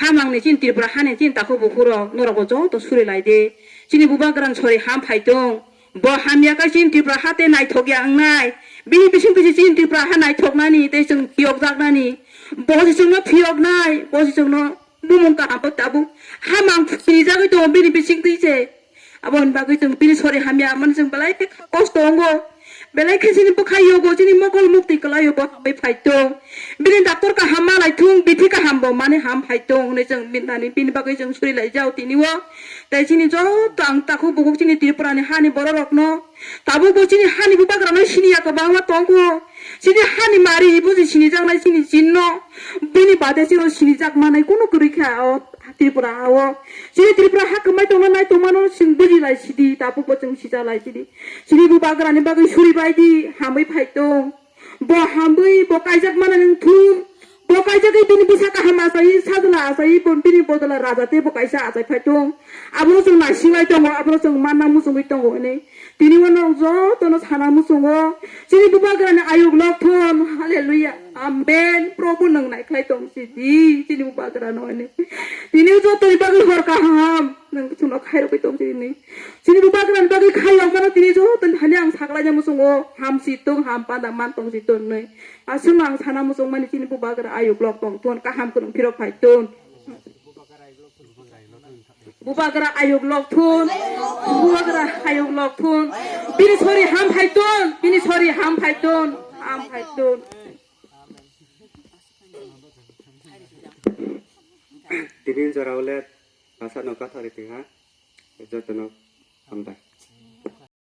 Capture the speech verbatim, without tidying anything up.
Hamang ni chini Tripura hani chini takhuk bukhuk rok norok bo joto suri lai di. Chini bubagra ni sori ham phai tong. Bo hamya khe chini Tripura ha tei naithok ya wngnai. Bini bising twi chini Tripura ha naithok nani tei chwng phiyok jak nani. Bo se chwngno phiyok nai, bo se chwngno bumung kaham bo tabuk hamang sinijagwi tongo bini bising twi se. Aboni bagwi chwng bini sori hamya mani chwng belai khe kosto wngo. Belai khe chini bwkhai yogo, chini mokol mukti kwlai yogo hambai phai tong. Bini doctor kaham malai thung, bithi kaham bo mani ham phai tong hwnwi chwng bini nani bini bagwi chwng suri lai jao tini o. Tei chini joto ang takhuk bukhuk chini Tripura ni hani borok rokno tabuk bo chini hani bubagra no sini ya kwbangma tongo. Chini hani mari ibo je sinijaknai chini chinno. Bini bade chiro sinijak manai kunu kwrwi kha o Tripura ha o. Chini Tripura ha kwmai tongna nai tongmano chwng buji lai sidi, tabuk bo chwng sija lai sidi. Chini bubagra ni bagwi suri bai di, hamwi phai tong. Bo hamwi bo kaijak mana nung thun. Bo kaijagwi bini bwsa kaham achai, sajla achai, bo bini bodola raja tei bo kaisa achai phai tong. Abono chwng naising lai tongo, abono chwng manna muchungwi tongo hwnwi. Tini o norok jotono sana muchungo. Chini bubagrani ayuk lok thon. Hallelujah. Amen. Probu nwng naikhlai tong sidi. Chini bubagrano hwnwi. Tini o jotoni bagwi hor kaham. Nwng chwngno khairogwi tong sidi. Chini bubagrani bagwi khaiyokmano tini joto thani ang saklaina muchungo. Hamsi tong, ham panda man tong si tong nwi. Aswkno ang sana muchungmani chini bubagra ayuk lok tong thon. Kaham kwrwng phirok phai tong. Bubagra ayuk lok thun. Bubagra ayuk lok thun. Bini sori ham phai tun. Bini sori ham phai tun. Ham phai tun. Tini jora ulet asa no kathari twi ha. Jotono hambai.